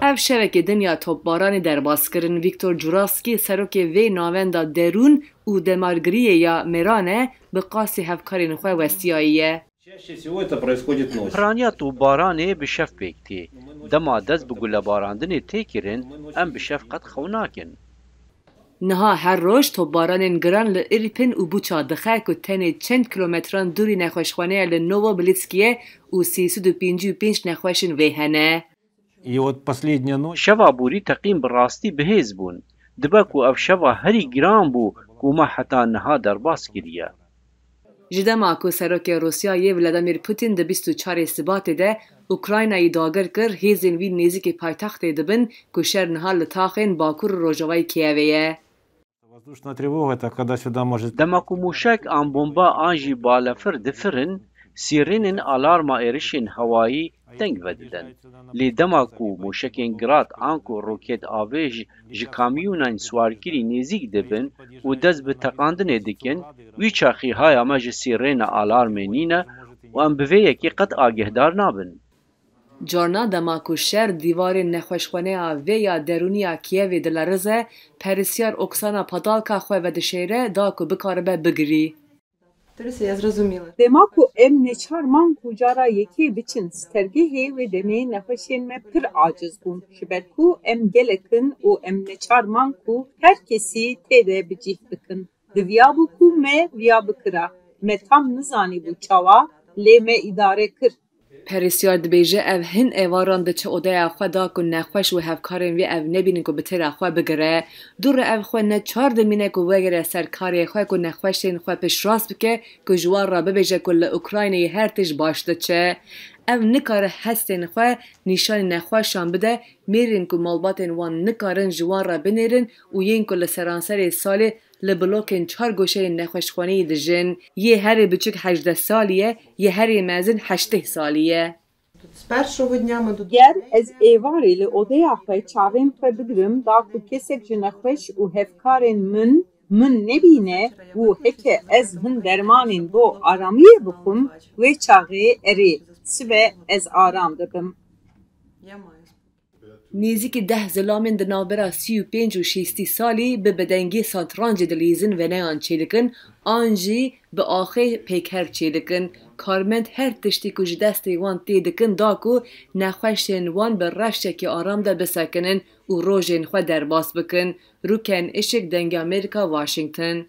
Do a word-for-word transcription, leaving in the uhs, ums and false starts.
Ev şevekê din ya topbaranê derbas kirin. Viktor Curaskî, serokê vê navenda derûn û demargiriyê ya mêran e, bi qasî hevkarên xwe westiyaye. Piraniya topbaranê bi şev pêk tê. Dema dest bi gulebarandinê tê kirin, em bi şev qet xew nakin. Niha her roj topbaranên giran li Irpin û Buça dixe ku tenê çend kilometran dûrî nexweşxaneya li Novobilîtskiyê û sê sed û pêncî û pênc nexweşên wê hene. Şeva borî teqîn bi rastî bihêz bûn. Dibe ku ev şeva herî giran bû ku me heta niha derbas kiriye. Ji dema ku Serokê Rûsyayê Vladimir Putin di bîst û çarê Sibatê de Ukraynayê dagir kir, hêzên wî nêzîkî paytextê dibin ku şer niha li taxên bakur û rojavayê Kiyevê ye. Dema ku mûşek an bomba an jî balefir difirin, sîrênên alarma êrişên hewayî deng vedidin. Lê dema ku mûşekên Grad an ku roket avêj ji kamyonên swarkirî nêzîk dibin û dest bi teqandinê dikin, wî çaxî haya me ji sîrêna alarmê nîne û em bi vê yekê qet agehdar nabin. Carna dema ku şer dîwarên nexweşxaneya vê ya derûnî ya Kiyevê dilerize, perîsyar Oksana Padalka xwe vedişêre da ku bikaribe bigirî. Dema ku em neçar man ku cara yekê biçin stergehê, wê demê nexweşên me pir aciz bûn, ji ber ku em gelek in û em neçar man ku her kesî tê de bi cih bikin. Diviyabû ku me viya bikira. Me tam nizanîbû çawa, lê me îdare kir. Perîsyar dibêje, ev hin êvaran diçe odeya xwe da ku nexweş û hevkarên wê ev nebînin ku bi têra xwe bigire. Dû re ev xwe neçar dimîne ku wegere ser karê xwe ku nexweşên xwe piştrast bike ku ji wan re bibêje ku li Ukraynayê her tişt baş diçe. Ev nikare hestên xwe nîşanî nexweşan bide, mêrên ku malbatên wan nikarin ji wan re binêrin û yên ku li seranserê salê li blokên çar goşeyên nexweşxaneyî dijin. Yê herê biçûk hejdeh salî ye, yê herê mezin heştê salî ye. Ger ez êvarê li odeya xwe çavên xwe bigirim, da ku kesek ji nexweş û hevkarên min min nebîne û heke ez hin dermanên bo aramiyê bixwim, wê çaxê erê, sibe ez aram dibim. Nêzîkî deh zilamên di navbera sî û pênc û şêstî salî bi bedengê satrancê dilîzin, weneyan çêdikin an jî bi axê pêker çêdikin. Karmend her tiştî ku ji destê wan tê dikin da ku nexweşên wan bi rewşekî aram de bisekinin û rojên xwe derbas bikin. Rûken Işik, Dengê Amerîka, Washington.